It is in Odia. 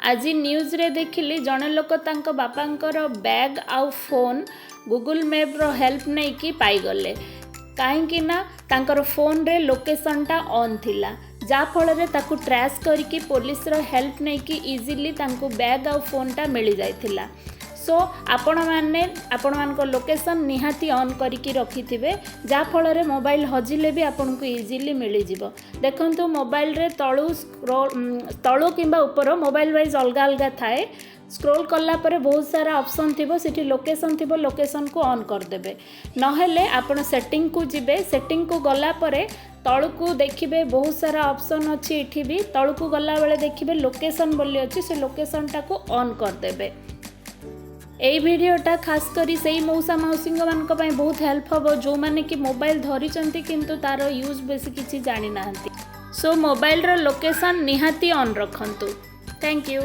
ଆଜି ନ୍ୟୁଜ୍ରେ ଦେଖିଲି, ଜଣେ ଲୋକ ତାଙ୍କ ବାପାଙ୍କର ବ୍ୟାଗ୍ ଆଉ ଫୋନ୍ ଗୁଗୁଲ୍ ମ୍ୟାପ୍ର ହେଲ୍ପ ନେଇକି ପାଇଗଲେ। କାହିଁକି ନା ତାଙ୍କର ଫୋନ୍ରେ ଲୋକେସନ୍ଟା ଅନ୍ ଥିଲା, ଯାହାଫଳରେ ତାକୁ ଟ୍ରାସ୍ କରିକି ପୋଲିସର ହେଲ୍ପ ନେଇକି ଇଜିଲି ତାଙ୍କୁ ବ୍ୟାଗ୍ ଆଉ ଫୋନ୍ଟା ମିଳିଯାଇଥିଲା। ସୋ ଆପଣମାନେ ଆପଣମାନଙ୍କ ଲୋକେସନ୍ ନିହାତି ଅନ୍ କରିକି ରଖିଥିବେ, ଯାହାଫଳରେ ମୋବାଇଲ ହଜିଲେ ବି ଆପଣଙ୍କୁ ଇଜିଲି ମିଳିଯିବ। ଦେଖନ୍ତୁ, ମୋବାଇଲରେ ତଳୁ ସ୍କ୍ରୋଲ୍, ତଳୁ କିମ୍ବା ଉପର, ମୋବାଇଲ ୱାଇଜ୍ ଅଲଗା ଅଲଗା ଥାଏ। ସ୍କ୍ରୋଲ୍ କଲା ପରେ ବହୁତ ସାରା ଅପସନ୍ ଥିବ, ସେଠି ଲୋକେସନ୍ ଥିବ, ଲୋକେସନ୍କୁ ଅନ୍ କରିଦେବେ। ନହେଲେ ଆପଣ ସେଟିଂକୁ ଯିବେ। ସେଟିଂକୁ ଗଲା ପରେ ତଳକୁ ଦେଖିବେ, ବହୁତ ସାରା ଅପସନ୍ ଅଛି। ଏଠି ବି ତଳକୁ ଗଲାବେଳେ ଦେଖିବେ ଲୋକେସନ୍ ବୋଲି ଅଛି, ସେ ଲୋକେସନ୍ଟାକୁ ଅନ୍ କରିଦେବେ। ଏଇ ଭିଡ଼ିଓଟା ଖାସ୍ କରି ସେଇ ମଉସା ମାଉସୀଙ୍କ ମାନଙ୍କ ପାଇଁ ବହୁତ ହେଲ୍ପ ହେବ, ଯେଉଁମାନେ କି ମୋବାଇଲ ଧରିଛନ୍ତି କିନ୍ତୁ ତାର ୟୁଜ୍ ବେଶୀ କିଛି ଜାଣିନାହାନ୍ତି। ସୋ ମୋବାଇଲର ଲୋକେସନ୍ ନିହାତି ଅନ୍ ରଖନ୍ତୁ। Thank you.